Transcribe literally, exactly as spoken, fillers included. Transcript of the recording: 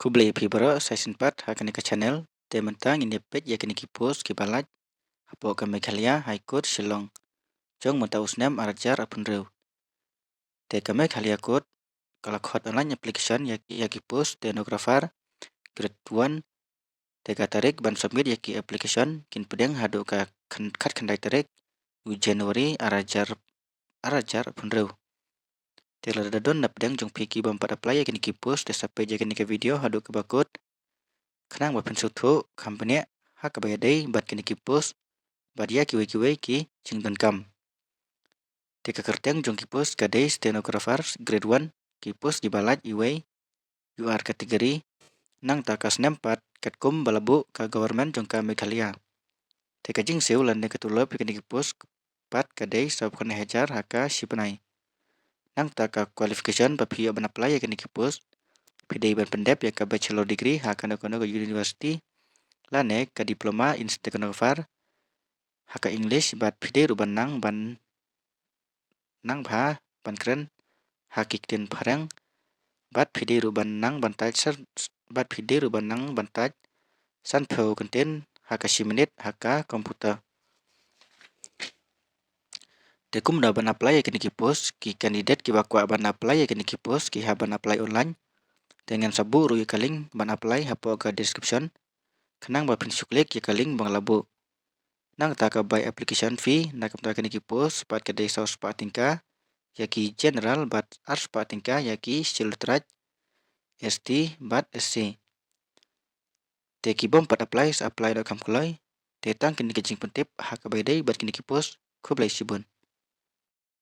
Khublei phi baroh sa shisien pat ha kane ka channel. Te mynta ngin ïa peit ïa kine ki post kiba lait hapoh ka Meghalaya High Court Shillong jong mynta u snem ar hajar arphew hynriew. Te ka Meghalaya Court ka la khot online application ïa, ïa ki post stenographer grade one. Te ka tarik ban submit ïa ki application kin pdiang haduh ka khan-, khatkhyndai tarik u January ar hajar, ar hajar arphew hynriew. Te lada don na pdeng jong phi ki bym pat apply ïa kine ki post, te sa peit ïa kane ka video haduh kaba kut khnang ba phin sngewthuh kham bniah ha kaba ïadei bad kine ki post bad ïa kiwei kiwei ki jingdonkam. Te ka kyrteng jong ki post ka dei stenographer grade one, ki post kiba lait iwei, U R category, nangta ka snem pat katkum ba la buh ka government jong ka Meghalaya. Te ka jingsiew lane ka tulop ïa kine ki post pat ka dei sawphew khyndai hajar ha ka shi bnai. Nangta ka qualification ba phi ïoh ban apply ïa kine ki post, phi dei ban pyndep ïa ka bachelor degree ha kano kano ka university lane ka diploma in stenographer ha ka English, bad phi dei ruh ban nang ban nang bha ban kren ha ki ktien phareng, bad phi dei ruh ban nang ban type san, bad phi dei ruh ban nang ban type sanphew kyntien ha ka shi minit ha ka computer. Te kumno ban apply ïa kine ki post? Ki candidate kiba kwah ban apply ïa kine ki post ki hap ban apply online. Te ngan sa buh ruh ïa ka link ban apply hapoh ka description khnang ba phin shu click ïa ka link ba nga la buh. Nangta ka bai application fee na ka bynta kine ki post pat ka dei saw spah tyngka ïa ki general bad ar spah tyngka ïa ki Scheduled Tribe, S T bad S C. Te ki bym pat apply sa apply noh kham kloi. Te tang kine ki jingpyntip ha kaba ïadei bad kine ki post. Khublei shibun.